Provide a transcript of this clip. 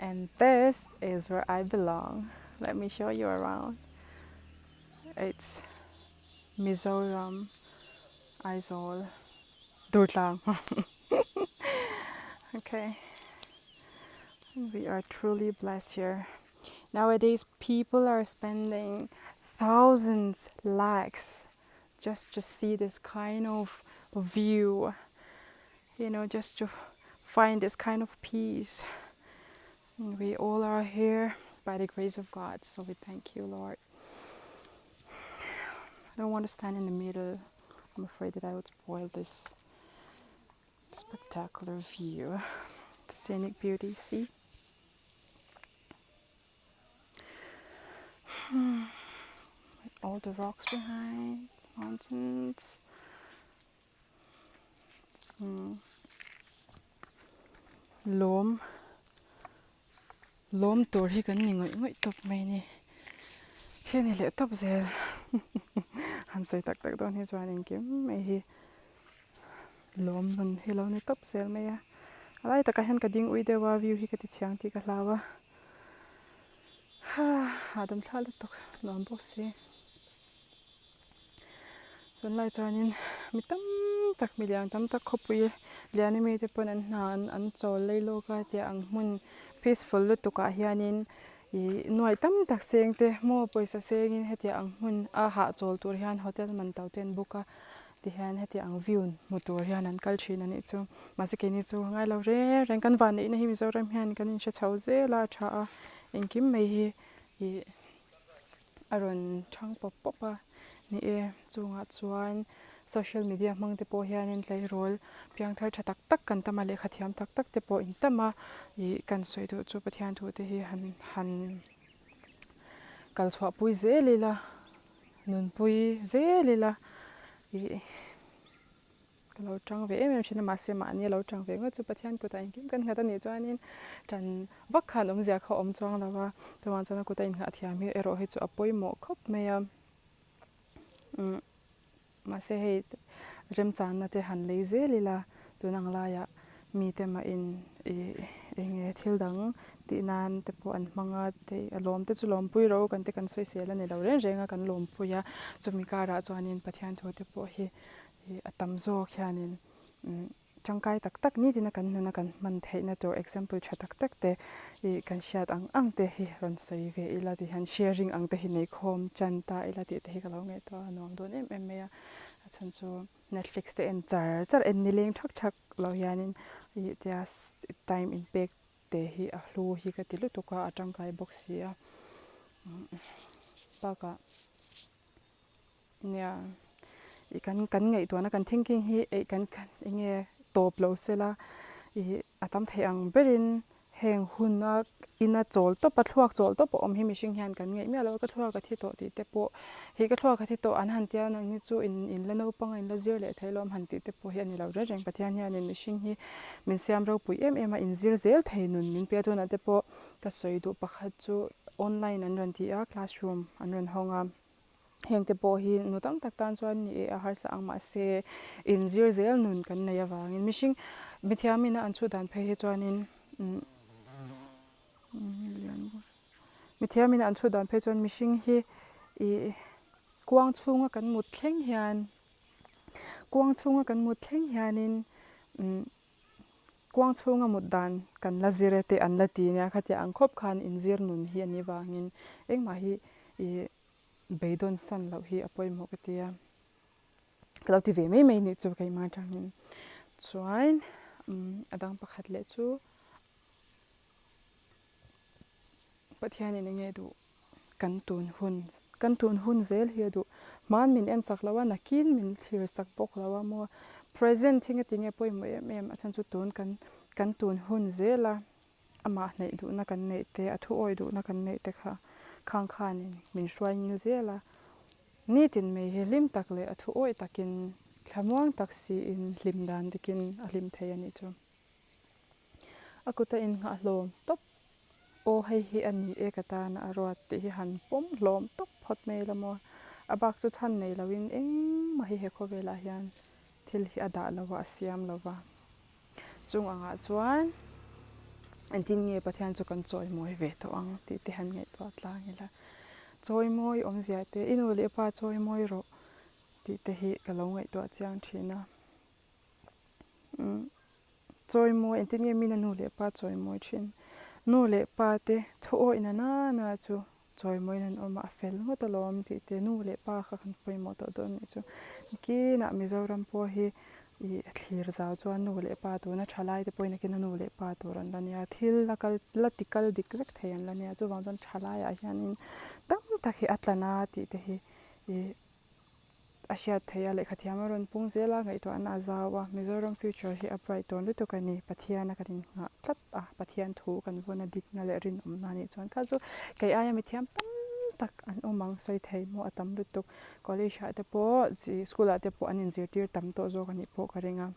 And this is where I belong. Let me show you around. It's Mizoram, Aizawl, Durtlang. Okay. We are truly blessed here. Nowadays, people are spending thousands, lakhs, just to see this kind of view, you know, just to find this kind of peace. And we all are here by the grace of God, so we thank you, Lord. I don't want to stand in the middle. I'm afraid that I would spoil this spectacular view. Scenic beauty, see? With all the rocks behind, mountains. Hmm. Lawm lawm tur hi kan ni ngawih ngawih tawp mai ni. Hi ni leh tawp zel. Han sawi tak tak dawn hi chuan engkim mai hi lawm nun hi lo ni tawp zel mai a. A lai takah hian ka ding ui deuh a view hi ka ti chhiang tih ka hlau a. Hahdam thla lutuk nuam bawk si. Tunlai chuanin mi tam tak mi lian tam tak khawpui lian ami te pawn an hna an chawl lei lawk a tia ang hmun peaceful lutuk ah hianin ih nuai tam tak seng te maw pawisa sengin hetiang ang hmun a hahchawl tur hian hotel man to te an book a tihian hetiang ang view hmu tur hian an kal thin a nih chu mahse keini chu ngai lo reng reng kan vanneihna hi Mizoram hian kan inhre chho zel a a tha a engkim mai hi ih a rawn thang pawp pawp a ni e chungah chuan social media hmang te pawh hianin tleirawl piang thar tha tak tak kan tam a lehkha thiam tak tak te pawh in tam a ih kan sawi duh chu Pathian thu te hi han han kal chhuah pui zel ila nunpui zel ila ih. Ka lo tang ve em em thin a, mahse mahni a lo tang ve ngawt chu Pathian kutah engkim kan nghat a nih chuanin tan vak khan awmzia kha a awm chuang lo a, chuvang chuan a kuta inngah thiam hi erawh hi chu a pawimawh khawp mai a, umm mahse hei remchanna te han lei zel ila tun ang laiah mite mahin ih eng nge thil dang tih nan te pawh an hmang a, te a lawm te chu lawmpui ro kan te kan sawisel a ni lo reng reng a kan lawmpui a, chumi karah chuanin Pathian thu te pawh hi Ih a tam zawk hianin umm tangkai tak tak nitin a kan hnuna kan hman theihna tur example tha tak tak te ih kan hriat ang ang te hi rawn sawi ve ila ti hian sharing ang te hi nei khawm tan ta ila tih te hi ka lo ngaihtuah a nuam dawn em em mai a, a chhan chu Netflix te en char char en nileng thak thak lo hianin ih tia time in pek te hi a hlu hi ka ti lutuk a a tangkai bawk si a bakah. Nia, ih kan kan ngaihtuahna kan thinking hi eih kan eng nge tawp lo sela ih a tam theih ang berin heng huna ina chawl tawp a thluak chawl tawp a awm hi mihring hian kan ngaih miah lo a ka thluak a thi tawh tih te pawh hei ka thluak a thi tawh an han tia nang hi chu in in la naupang a in la zir leh thei lo han tih te pawh hi a ni lo reng reng Pathian hianin mihring hi min siam ropui em em a inzir zel thei nun min pe a tunah te pawh ka sawi duh pakhat chu online an rawn ti a classroom an rawn hawng a. Heng te pawh hi nu tam tak tan chuan ni e a harsa ang mahse inzir zel nun kan nei avangin mihring mithiamin a an chhut dan phei hi chuanin umm mithiamin a an chhut dan phei chuan mihring hi ih kuang chhunga kan mut thleng hian kuang chhunga kan mut thleng hianin umm kuang chhunga mut dan kan la zir e tih an la ti nia khatiang ang khawp khan inzir nun hi a nih vangin engmah hi ih. Beidawn san loh hi a pawimawh ka ti a, ka lo ti ve mai mai nih chu keimah atangin. Chuan a dang pakhat leh chu Pathianin eng nge duh kan tun hun kan tun hun zel hi a duh. Hmaan min en sak lo a, nakin min thlir sak bawk lo a maw. Present hi engati nge pawimawh em em a chhan chu tun kan kan tun hun zel a. Amah hnaih duhna kan neih te, a thu awi duhna kan neih te kha khang khanin min hruai ngil zel a. Nitin mai hi hlim tak leh a thu awi takin, thlamuang tak siin hlim dan dikin a hlim thei a nih chu. A kuta innghah hlawm tawp, Aw hei hi a ni e ka tana a ruat tih hi han pawm hlawm tawp phawt mai la maw. A bak chu chhan nei loin engmah hi he khawvelah hian thil hi a dah lo a, a siam lo va. Chung angah chuan. Engtin nge Pathian chu kan chawimawi ve tawh ang tih te han ngaihtuah tlang ila. Chawimawi awmzia te, i nu leh pa chawimawi rawh tih te hi ka lo ngaihtuah chiang thin a. Umm chawimawi, engtin nge mina nu leh pa chawimawi thin? Nu leh pa te thu awih na nana chu chawimawiin an awm a, a fel ngawt alawm tih te nu leh pa kha kan pawimawh tawh dawn anih chu. Nikinah Mizoram pawh hi ih a thlir zau chuan nu leh pa tuna thalai te pawhin nakin a nu leh pa tur an la nia, thil la kal la ti kal dik vek thei an la nia chuvang chuan thalaiah hianin tam tak hi a tla na tih te hi ih A hriat theih a, lehkhathiam a rawn pung zel a, ngaihtuahna a zau a, Mizoram future hi a bright dawn lutuk a ni, Pathian a kan innghah tlat a, Pathian thu kan vawn a dikna leh rinawmna a nih chuan kha chu kei aia mithiam tam tak an awm ang sawi thei maw a tam lutuk, college ah te pawh school ah te pawh an inzirtir tam tawh zawk a nih pawh ka ring a.